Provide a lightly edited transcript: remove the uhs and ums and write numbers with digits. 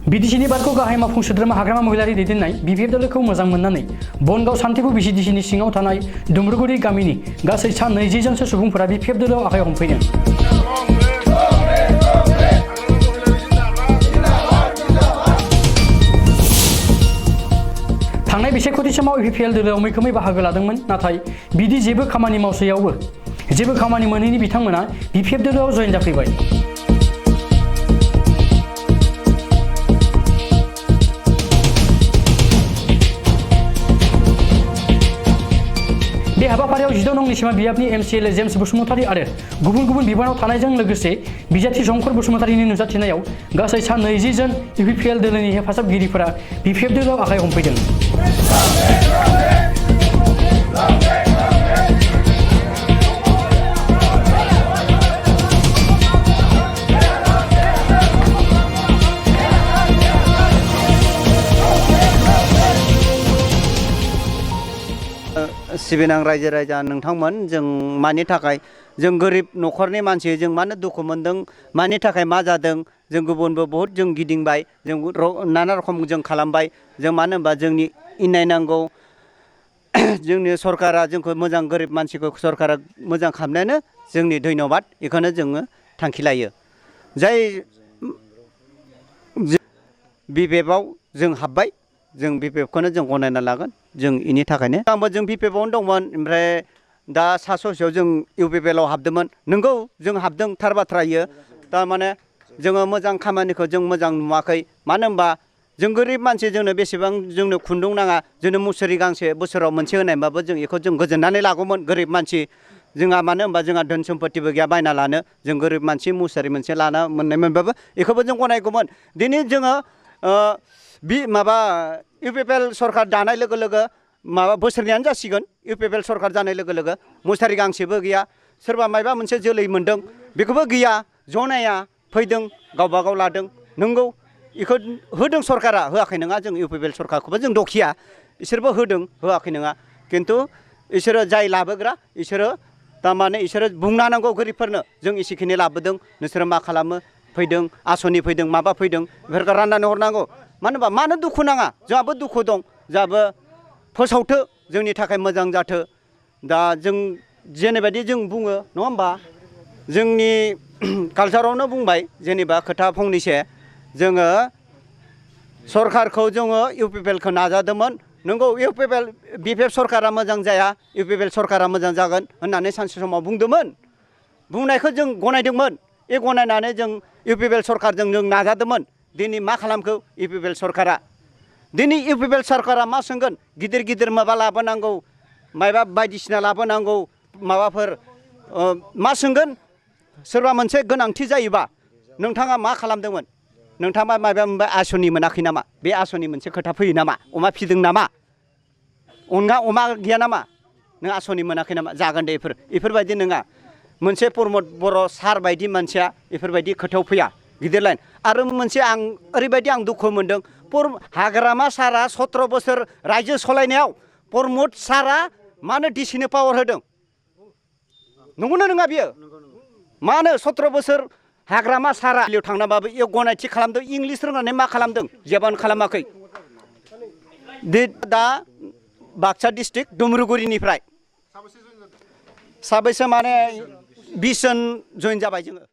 बिटिसिनि बारखौ गाहाय मावफुं सोद्रोमा हाग्रामा महिलारि दैदेननाय बिपिएफ दलखौ मोजां मोननानै बनगाव सान्थिफुर बिसिडिसिनि सिङाव थानाय दुम्रुगुरि गामिनि गासै सा 20 जनसो सुबुंफोरा बिपिएफ दलाव आखाइ हमफैदों। थांनाय बिसायख'थि समाव बिपिएल दलाव मैखोमै बाहागो लादोंमोन, नाथाय बिदि जेबो खामानि मावसैयावबो जेबो खामानि मोनैनि बिथांमोना बिपिएफ दलाव जयेन जाफैबाय। बे हाबाफारियाव 16 नं निसिमा बियाबनि एमसिएलए जेम्स बसुमतारी आरो गुबुन गुबुन बिबानाव थानायजों लोगोसे बिजाथि शंकर बसुमतारीनि नुजाथिनायाव गासै सा 20 जन इउपिपिएल दोलोनि हेफाजाबगिरिफोरा बिपिएफ दोलोआव आखाइ हमफैदों। सिबिनां रायजो राजा नोंथांमोन, जों मानि थाखाय जों गोरिब न'खरनि मानसि, जों मानो दुखु मोनदों, मानि थाखाय मा जादों, जों गुबुनबो बहुत जों गिदिंबाय, जों नाना रखम जों खालामबाय। जों मानो होनबा जोंनि इनाय नांगौ, जोंनि सरकारा जोंखौ मोजां गोरिब मानसिखौ सरकारा मोजां खालामनायानो जोंनि धन्यबाद। बेखौनो जोङो थांखि लायो। जाय बिपिएफआव जों हाबबाय, जों बिपिएफखौनो जों गनायना लागोन। जों इनि थाखायनो आंबो जों बिपिएफआवनो दंमोन, ओमफ्राय दा सा ससेयाव जों इउपिपिएलआव हाबदोंमोन। नंगौ जों हाबदों, थार बाथ्रा इयो। थारमाने जोङो मोजां खामानिखौ जों मोजां नुवाखै। मानो होनबा जों गोरिब मानसि, जोंनो बेसेबां जोंनो खुन्दुं नाङा, जोंनो मुसारि गांसे बोसोराव मोनसे होनायबाबो जों बेखौ जों गोजोननानै लागौमोन। गोरिब मानसि जोंहा, मानो होनबा जोंहा धोन सम्पतिबो गैया बायना लानो। जों गोरिब मानसि मुसारि मोनसे लाना मोननायमोनबाबो बेखौबो जों गनायगौमोन। दिनै जोङो माबा इउपिपिएल सरकार दानाय लोगो लोगो माबा बोसोरनैयानो जासिगोन। इउपिपिएल सरकार जानाय लोगो लोगो मुसारि गांसेबो गैया, सोरबा माबा मोनसे जोलै मोन्दों बेखौबो गैया, जनाया फैदों गावबा गाव लादों। नंगौ बेखौ होदों सरकारा, होआखै नङा। जों इउपिपिएल सरकारखौबो जों दखिया, इसोरबो होदों, होआखै नङा। खिन्थु इसोरो जाय लाबोग्रा, इसोरो थारमाने इसोरो बुंना नांगौ गोरिबफोरनो, जों एसेखिनि लाबोदों, नोंसोरो मा खालामो, फैदों आसनि फैदों, माबा फैदों, बेफोरखौ राननानै हरनांगौ। मानो होनबा मानो दुखु नाङा, जोंहाबो दुखु दं, जोंहाबो फोसावथो, जोंनि थाखाय मोजां जाथो। दा जों जेरैबायदि जों बुङो नङा होमबा, जोंनि कालचारावनो बुंबाय जेनेबा खोथा फंनैसो, जोङो सरकारखौ जोङो इउपिपिएलखौ नाजादोंमोन। नंगौ बिपिएफ सरकारा मोजां जाया, इउपिपिएल सरकारा मोजां जागोन होननानै सानसे समाव बुंदोंमोन। बुंनायखौ जों गनायदोंमोन। बे गनायनानै जों इउपिपिएल सरकारजों जों नाजादोंमोन। दिनै मा खालामखो इउपिपिएल सरकारा? दिनै इउपिपिएल सरकारा मा सोंगोन, गिदिर गिदिर माबा लाबोनांगौ, माबा बायदिसिना लाबोनांगौ, माबाफोर मा सोंगोन, सोरबा मोनसे गोनांथि जायोबा नोंथाङा मा खालामदोंमोन, नोंथाङा माबा मोनसे आसनि मोनाखै नामा, बे आसनि मोनसे खोथा फैयो नामा, अमा फिदों नामा, अमा गैया नामा, नों आसनि मोनाखै नामा, जागोन दे बेफोरबायदि नङा। मोनसे प्रमद बर' सार बायदि मानसिया बेफोरबायदि खोथायाव फैया, गिदिर लाइन। आरो मोनसे आं ओरैबायदि आं दुखु मोनदों, हाग्रामा सारा 17 बोसोर रायजो सलायनायाव प्रमद सारा मानो डिसिनो पावार होदों? नंगौना नङा बियो? मानो 17 बोसोर हाग्रामा सारा थांनाबाबो इयाव गनायथि खालामदों, इंलिस रोंनानै मा खालामदों? जेबोआनो खालामाखै। दा बाक्सा डिस्ट्रिक्ट दुम्रुगुरिनिफ्राय साबैसे माने 20 जन जइन जाबाय जोङो।